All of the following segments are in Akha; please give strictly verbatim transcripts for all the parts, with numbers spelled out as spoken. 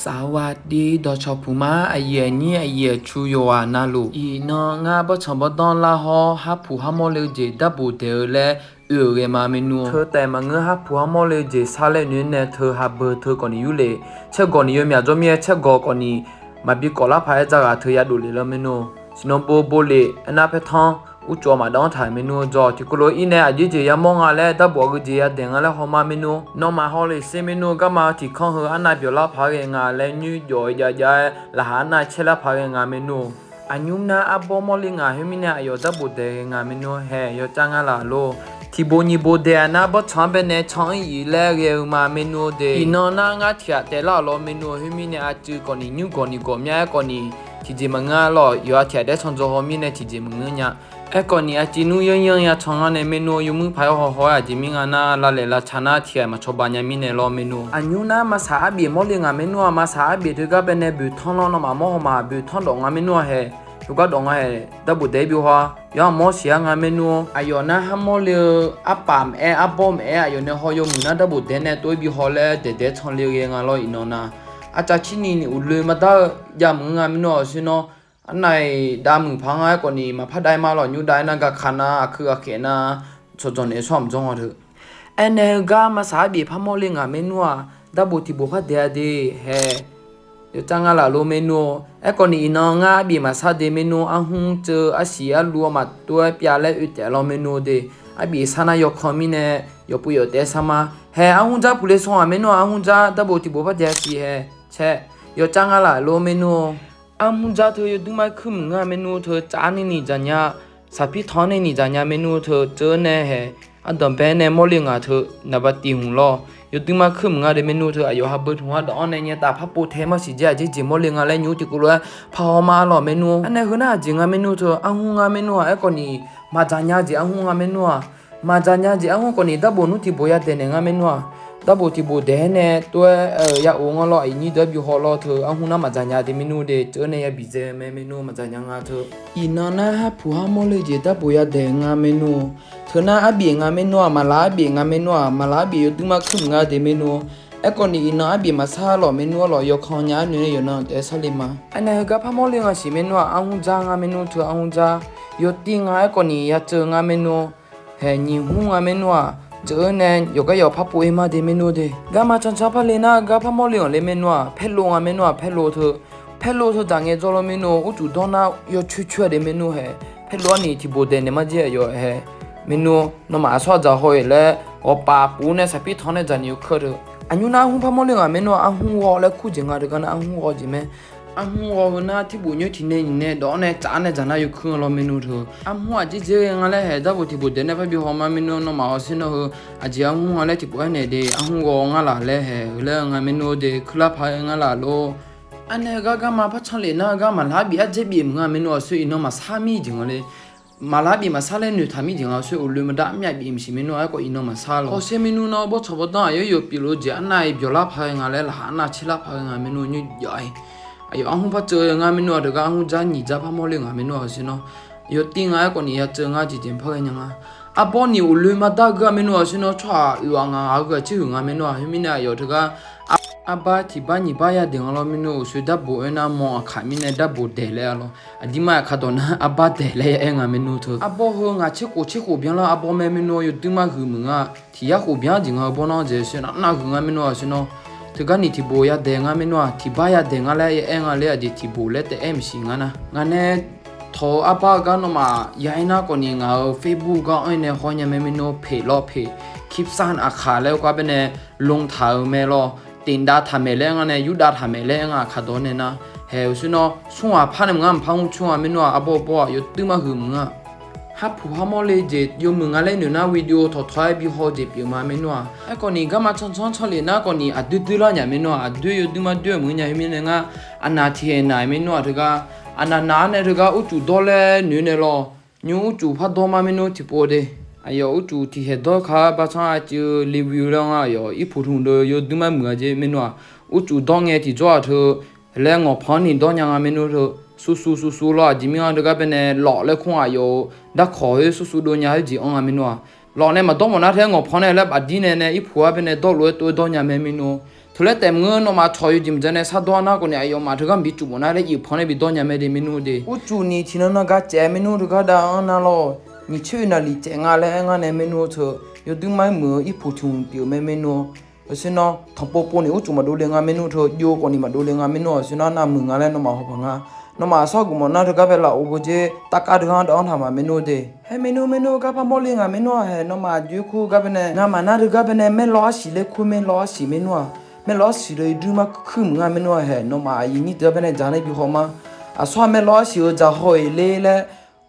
Sawaqdi dawqcawq puq ma, aqyuif aqnyir aqyuif aqtsu yawqghaq navluf, iqnan ngar bawrtsanq bawrdanr lar hawr, harpuq harmawr le-eu jeq darbof daeq-eu laer oe-euq ghae ma maernmr. Teu taef maqngeur, harpuq harmawr le-eu jeq sar laer noeq-aer nae teu ha beu teu khawf ni yurlef, caergawq ni yawmyaq jawr mir-aer caergawq khawf ni maqbi kawf lar paq-aer dzaqghaq teu yadov lef lar maernmr. Siqnan bo bo lef aernar paertanr urcuf-awr maqdawv-anr taq maernmr-eu jawr tiqkawv lof-aer ir nae aqjeq jeq yamawr nga laer darbof aqgeu jeq yadaeq nga laer hawma maernmr. Nawmaf hawlef sher maernmr, garma tiqkanr heu arnav byawq lar paq-aer ghae nga laer nymr jawf-aer jav jav-aer laqkhaq arnav caer lar paq-aer ghae nga maernmr. Aqnymr nar arbawr mawrle ngaq khoermirnae aqyawf darbof daeq ghae nga maernmr hae yawcar ngar laf lor. Tiqbof nyiq bof daeq-aq nar bawrtsanq-anr baenae can-ir-iq laer ghae-eu ma maernmr de. Iqnan nar ngar tiq ghaq taef lar-awq lawr maernmr khoermirnae aqcuiv khawf ni nymr gawq ni gawq mya-aer khawf ni tiqjeq maqngeur lawq. Yawqha tiq ghaq daef can dzaw haw mirnae tiqjeq maqngeur nya. Aerkhawf ni aqcuiv nmr yanr yanr ya can ngar nae maernmr yawmuir paq-aer haw haw-aer aqjeq mir nga nar lavlaeq lavtaq nar tiq ghaq maqcawba nya mirnae lawr maernmr. Aqnymr nar maqsaq arbyef mawrle ngaq maernmr-aq, maqsaq arbyef teugar baenae boeqtanr lawr nawmaf mawr haw ma boeqtanr dawf nga maernmr-a hae. Yawgar dawf nga hae, darbof daeq-aer bi haw-a. Yawqha mawr siq-ar nga maernmr. Aqyawf nar harmawr le-eu arpaf maqaer arbawr maqaer aqyawf nae haw yawmuiq nar darbof daeq nae tov-aer bi haw laer daeq daeq-aer can le ghae nga lawr iqnan nar. Arcav cirni ni uqloe maqdar-eu jav mq-eu nga maernmr-aq siqnan. Arnav-iq dav muiq paq nga aerkhawf ni maqpar dav-aer ma lawq. Nymr dav-aer nar gaka nar aqkuir ghaqkhaeq nar tsawqdzawq naeq-aer tsawr mq dzawr nga teu. Aernaeq heugar maqsaq arbyef par mawrle ngaq maernmr-aq, darbof tiqbof par daeq-a de hae. Yawcar ngar laf lor maernmr. Aerkhawf ni iqnan ngar arbyef maqsar de maernmr, arhmr tseuv arsiq arluv armaf tov-aer pyav laer oe taef lawr maernmr de. Arbyef sar nar yawkan mirnae yawpuv yawf taef-aer sar ma. Hae arhmr dzar puq le sanr-aq maernmr-aq, arhmr dzar darbof tiqbof par daeq-a siq hae. Caer, yawcar ngar laf lor maernmr. Arhmr dzar teu yawdmr mar kuir mq ngar maernmr teu tsaf-ar ni ni dzaqnya, saqpir tanq-ar ni ni dzaqnya maernmr teu tseuv nae hae. Ardanqbae nae mawrle ngaq teu naqba tiq hmq lawr. Yawdmr mar kuir mq ngar de maernmr teu aqyawf ha beu tmq-ar dawq-anr nae nyaetaf par pov tae ma siq jeq aqjeq jeq mawrle nga laer nymr tiqkawv lof-aer par haw ma lawq maernmr. Arnae heu nar aqjeq nga maernmr teu arhmr nga maernmr-aq aerkhawf ni maqdzaq nya jeq arhmr nga maernmr-aq. Maqdzaq nya jeq arhmr khawf ni darbof nmr tiqbof yadaeq naeq nga maernmr-aq. Darbof tiqbof daeq-aer nae tov-aer ya of nga lawr aqyuif nyir deuq-aer bi haw lawr teu arhmr nar maqdzaq nya de maernmr de tseuv nae ya biqdzae mae maernmr maqdzaq nya nga teu. Iqnan nar harpuq harmawr le jeq darbof yadaeq nga maernmr. Teu nar arbyef nga maernmr-aq, maqlaq arbyef nga maernmr-aq, maqlaq arbyef yawdmr mar kuir mq nga de maernmr. Aerkhawf ni iqnan arbyef maqsar lawq maernmr-ar lawq yawkan nya-ar noeq-aer yawqnan taef-aer sarle ma. Aernae heugar par mawrle nga siq maernmr-aq, arhmr dzar nga maernmr teu arhmr dzar. Yawtir nga aerkhawf ni ya tseuv nga maernmr. Hae nyiq hmr nga maernmr-aq, jeuq-eu nae yawqgar yawq par pov-aer ma de maernmr de. Garma cancan par le nar gar par mawrle-anr le maernmr-aq, paerlov nga maernmr-aq, paerlov teu. Paerlov teu dzaq ngae dzawr lor maernmr, urcuf dawr nar yawcoer coer-a de maernmr hae. Paerlov-ar ni tiqbof daeq naeq mar jir aqyawf hae. Maernmr nawmaf aqsawr aqdzaq haw-iq laer ghawqpaf puf nae saqpir tanq nae dzaq ni yawkeuv teu. Aqnymr nar arhmr par mawrle ngaq maernmr-aq, arhmr ghaw laer kur jeq nga teu gar nar arhmr ghaw jeq mae. Arhmr ghaw heu nar tirbof nyoer tiq nae nyiq nae dawq-anr nae tsaf-ar nae dzaq nar yawkeuv nga lawr maernmr teu. Arhmr aqjeq jeq ghae nga laer hae darbof tiqbof daeq nae par bi haw ma maernmr nawmaf hawsher nawr heu aqjeq arhmr nga laer tiqpov-aer naeq de arhmr ghaw ngar laf laer hae-eu laer nga maernmr de kuirlar paq-aer ngar laf lor. Arnae heugar garma par can lef nar heugar maqlar bif-ar dzaer bif mq nga maernmr hawsher iqnan maqsar mir jeq nga le. Maqlar bif maqsar laer noeqtaq mir jeq nga hawsher uqloe maqdar armyav bif mqsiq maernmr aerkhawf iqnan maqsar lor. Hawsher maernmr nawr bawrtsanq bawrdanr aqyawf yawf pyeuf lof-eu jeq arnav-iq byawq lar paq-aer nga laer laqkhaq arnav caer lar paq-aer nga maernmr nymr jav-aer. Aqyawf arhmr par tseuv-eu ngar maernmr-aq teugar arhmr dzar nyiq dzar par mawrle ngaq maernmr hawsher nawr. Yawtir nga aerkhawf ni ya tseuv ngar jeq jeq par ghae nya nga. Arbawr ni uqloe maqdar geur-a maernmr hawsher nawr tsawrhaq oeq ghaq ngaq ghaq-eu gaq tser huiq nga maernmr-aq khoermirnae aqyawf teugar arbar tiq bar nyiq bar yadaeq nga lawr maernmr uqshoe darbof-aer nar mawr aqkaq mirnae darbof daeq laer-a lawr. Aqdirmar aqkaq dawq nar arbar daeq laer ya aer nga maernmr teu. Arbawr heu ngaq tser khof tser khof byanlar arbawr mae maernmr yawdmr mar huiq muiq nga. Tiq yar khof byan jeq nga-eu bawr nar jeq hawsher nar nav huiq nga maernmr hawsher nawr. Teugar ni tiqbof yadaeq nga maernmr-aq tiq bar yadaeq nga laer ya aer nga laer aqjeq tiqbof laer taef aer mqsiq ngar nar. Ngaq nae tawq-eu arbar-eu gar nawmaf ya aer nar khawf ni ngaq-euq Facebook gar anr-ir nae haw nya mae maernmr peq lawr peq kipsan aqkaq laer-eu gar baenae lon taq-euq mae lawr. Tiqdav taq maeq laer ngar nae yurdav taq maeq laer aer nga aqkaq dawq nae nar. Hae uqshoe nawr smr ghaq par nae maqngeur mqpar mr coer nga maernmr-aq arbawr bawr-aq yawdmr mar huiq muiq nga. Harpuq harmawr le jeq yawmuiq nga laer noeq nar video tawqtawq-aer bi haw jeq pyeuf ma maernmr-aq. Aerkhawf ni garma cancan can lef nar khawf ni aqdoer doer lar nya maernmr-aq aqdoer yawdmr mar doer-eu maqngeur nya khoermirnae ngar aqnaq tiqhaeq naq maernmr-aq teugar aqnaq naq-ar nae teugar urcuf dawr laer noeq nae lawr. Nymr urcuf par dawr mar maernmr tiqpov de. Aqyawf urcuf tiqhaeq dawr ka-ar barcanr aqcuiv le view laer nga aqyawf irpuq tmq deuq yawdmr mar muiq-a jeq maernmr-aq. Urcuf dawr ngae tiqjawr-aq teu laer ngawqpanq-anr ni dawr nya nga maernmr teu. Suv suv suv suv lawr aqjeq mir nga teugar baenae lawf laer kur aqyawf-euq darkawq khoer suv suv dov nya khoer jeq anr nga maernmr-aq. Lawf nae maqdawr mawf nar tae-aer ngawqpanq nae laer bafdir nae nae irpuq-ar baenae dawrlof-aer tov-aer dawr nya mae maernmr. Teu laer taef maqngeur, nawmaf tawq yawjeq maqjav nae shardawr nar khawf ni aqyawfmaf teugar maqbi tsuf mawf nar laer iq panq nae bi dawr nya mae de maernmr de. Urcuf ni tiqnan nan gar caev maernmr teugar dav-anr nar lawr, nyiq tser oeq naqliq caev nga laer aer ngar nae maernmr teu, yawdui mar muiq-eu irpuq tiq hmq pyeuf-eu mae maernmr. Aqsur nar tanqpov pov ni urcuf maqdov le nga maernmr teu, jov khawf ni maqdov le nga maernmr. Aqsur nar navmaqmuiq nga laer nawmaf hawpaq nga. Nawmaf aqsur aqguf mawf nar teugar bae laf of beu jer, tavkav teugar-anr dav-anr taq ma maernmr de. Haer maernmr, maernmr gar par mawrle nga maernmr-aq hae, nawmaf aqjox-aer kur gar bae nae ngamaf nar teugar bae nae maerlawv arsiq laer kur, maerlawv arsiq maernmr-aq, maerlawv arsiq deuq dui mar kuir mq nga maernmr-aq hae, nawmaf aqyuif nyir deuq-anr bae nae dzaq nae bi haw ma. Aqsur-aq maerlawv arsiq-eu dzaq haw-iq ler laer,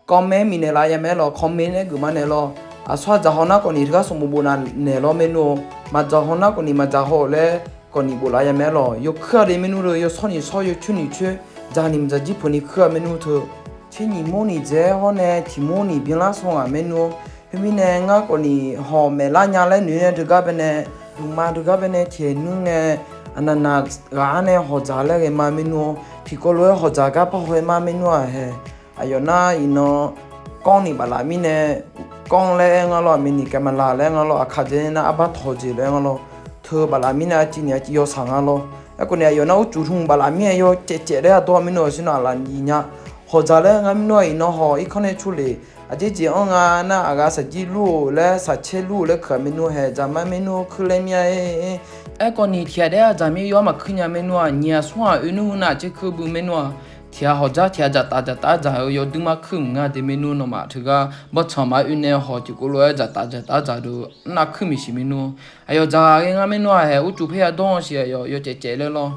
comment bifnaeq laf ya mae-aer lawr, comment nae geuf ma naeq lawr. Aqsur-aq dzaq haw nar khawf ni teugar sanqbof bof nav naeq lawr maernmr-a. Maqdzaq haw nar khawf ni maqdzaq haw-awq laer khawf ni bof laf ya mae-aer lawr. Yawkuir-a de maernmr de, yawshawr ni shawr, yawcoer ni coer, dzaq ni maqdzaq jir peuq ni kuir-a maernmr teu. Tser nyiq mawr ni dzae-aer hawr nae tiq mawr ni byanlar saw ngaq maernmr. Khoermirnae ngar khawf ni hawq maeqlar nya laer noeq nae teugar bae nae, duqma teugar bae nae tiq nuir nae, aqnaq naq ghaq-anr nae hawq dzaq laer ghae ma maernmr-a. Tiqkawv lof-aer hawq dzaq gar par haw-aer ma maernmr-aq hae. Aqyawf nar iqnan, kanr ni baflaf mirnae, kanr laer aer nga lawr, aqmini kaemaqlaq laer aer nga lawr, aqkaq dzae nar arbar tawq jeq laer aer nga lawr. Teu baflaf mirnae aqciv ni aqciv yawshaq nga lawr. Aerkhawf ni aqyawf nar urcuf hmq baflaf mirnae yawcaev caev laer aqdawr maernmr-aq aqsur nar aqlaf nyiq nya. Hawq dzaq laer nga maernmr-aq iqnan hawq irkanr nae cu lef. Aqjeq jeq-anr nga nar aqghaq saqjir lur-euq laer saqcaer lur-euq laer keuq-aq maernmr hae, dzaq ma maernmr kuir laer mir-a. Aerkhawf ni tiq ghaq daef-aer dzaq mir yawr maqkuir nya maernmr-aq, nyiq ghaq smr ghaq oe nmr-eu nar aqcaer kuir bui maernmr-aq, tiq ghaq hawq dzar tiq ghaq dzaqtaf dzaqtaf dzaq-eu yawdui mar kuir mq nga de maernmr. Nawmaf teugar bawrtsanq maqoe nae hawq tiqkawv lof-aer dzaqtaf dzaqtaf dzaq deuq arnav kuir mq siq maernmr. Aqyawf dzaq ghae nga maernmr-aq hae, urcuf paer ya dawr-anr siq aqyawf yawcaev caev laer lawr.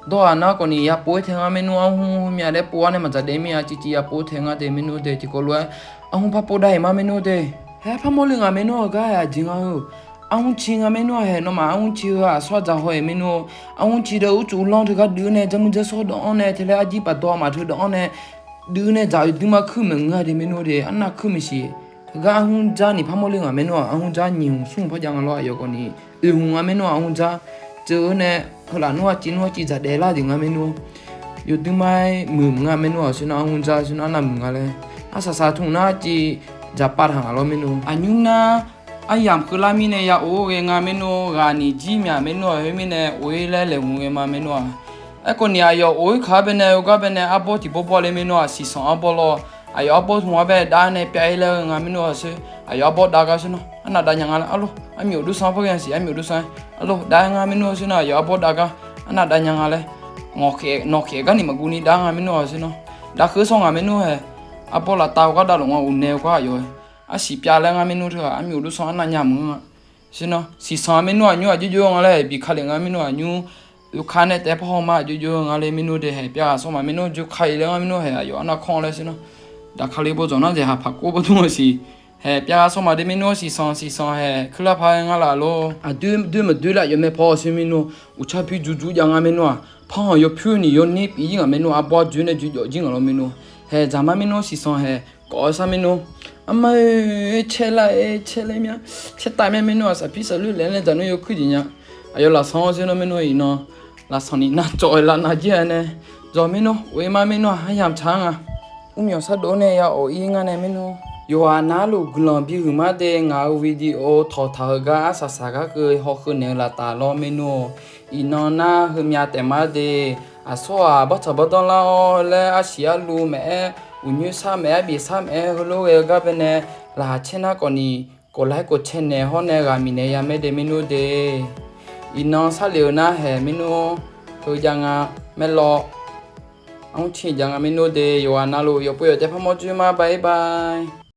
Dawr-aq nar khawf ni ya pov-aer tae nga maernmr, arhmr hmq myav daef pov-ar nae maqdzaq daef mir-a, civ civ ya pov-aer tae nga de maernmr de. Tiqkawv lof-aer arhmr par pov dav-iq ma maernmr de. Haer par mawrle nga maernmr-aq gar-aq aqjeq nga-eu. Arhmr civ nga maernmr-aq hae, nawmaf arhmr civ heu-aq aqsur dzaq haw-iq maernmr. Arhmr civ deuq urcuf lanr teugar duiv nae dzarmur dzarsawr dawv-anr nae teu laer arjir paf dawv maf teu dawv-anr nae duiv nae dzaq-eu dui mar kuir mq nga de maernmr de, arnav kuir mq siq. Heugar arhmr dzar ni par mawrle nga maernmr-aq, arhmr dzar nyiq hmq smr hmq par jav nga lawr, aqyawf khawf ni oe hmq nga maernmr-aq, arhmr dzar. Teu-eu nae heughaq nmr aqciv nmr aqciv dzaq daef lar jeq nga maernmr. Yawdui mar muiq mq nga maernmr-aq, aqsur nar arhmr dzar aqsur nar arnav muiq nga laer. Arsaq saq tmr nar aqciv dzaq pav taq nga lawr maernmr. Aqnymr nar aryamq keuvlar mirnae ya of-aer ghae nga maernmr, ghaq ni jir myaq maernmr-aq khoermirnae of-ir laer laeqhmq ghae ma maernmr-aq. Aerkhawf ni aqyawf of-ir kaq-ar baenae heugar baenae arbawr tiq bawr bawr le maernmr-aq, siqsanq arbawr lawr. Aqyawf arbawr hmq-ar bae dav nae pyav-ir laer ghae nga maernmr-aq sher. Aqyawf arbawr dav gar sher nawr arnav dav nya nga laer, arlawr armyawf dursanr-ar par ghae-a siq, armyawf dursanr-ar arlawr dav-aer nga maernmr-aq sher nawr, aqyawf arbawr dav gar arnav dav nya nga laer. Nawq khaeq gar ni maqguv ni dav nga maernmr-aq sher nawr. Dav keuv sanr ngaq maernmr hae. Arbawr laftav-eu gar dav lof nga uqnaeq-eu gar aqyawf-aer arsiq pyav laer nga maernmr teu-aq, armyawf dursanr arnav nya mq-eu nga. Sher nawr siqsanq maernmr aqnymr aqjox jox-eu nga laer bi ka lef nga maernmr aqnymr. Oeka nae taef-aer par haw ma aqjox jox-eu nga laer maernmr de hae, pyav ghaq sawr ma maernmr jox ka-iq laer nga maernmr hae, aqyawf arnav kanr laer sher nawr. Daqkale bawdzawq nar jeq haq paq kov bawdmr-eu siq. Hae pyav ghaq sawr ma de maernmr siqsanq siqsanq hae kuirlar paq-aer nga laf lor. Aqdoer doer maqdoer laer aqyawf mae paw sher maernmr. Uqtsar pyur juq juq jav nga maernmr-aq, par hanq yawpyur ni yawner pyeuf-ir ngaq maernmr, arbawr joe nae joe jawf jir ngaq lawr maernmr. Hae dzaq ma maernmr siqsanq hae kawv-eu sar maernmr. Armar-oe, caer lar-aer caer laer mya, caer tav mya maernmr-aq, saqpir saqloer laer nae dzaq nmr yawkuir jeq nya. Aqyawf lafsanq-anr sher nawr maernmr iqnan. Lafsanq ni nar cawv-aer lavnav jir-a nae, dzawq maernmr of-ir ma maernmr-aq, aryamq tsaq-ar nga. Mrmyawq sardov nae ya of-ir ngar nae maernmr. Yawqghaq navluf guiqlanq bihuiq mar de, ngaq-euq video tawqtaq heugar arsaq saq gar keuv hawkeuv naeq-eu laftaf lawr maernmr. Iqnan nar heumya taef mar de, aqsur-aq bawrtsanq bawrdanr lar-awr laer arsiq arluv maeq-aer, uqnyoer sar maeq-aer, bif sar maeq-aer, heulof ghae-eu gar baenae laqkhaq caer nar khawf ni, kov laer kov cae naeq hawr nae ghaq miqnaeq ya mae de maernmr de. Iqnan sarlef-eu nar hae maernmr, heu jav nga, maerlawv, armr ciq jav nga maernmr de, yawqghaq navluf yawqpov yawq taef par mawr dzoer ma, bye bye.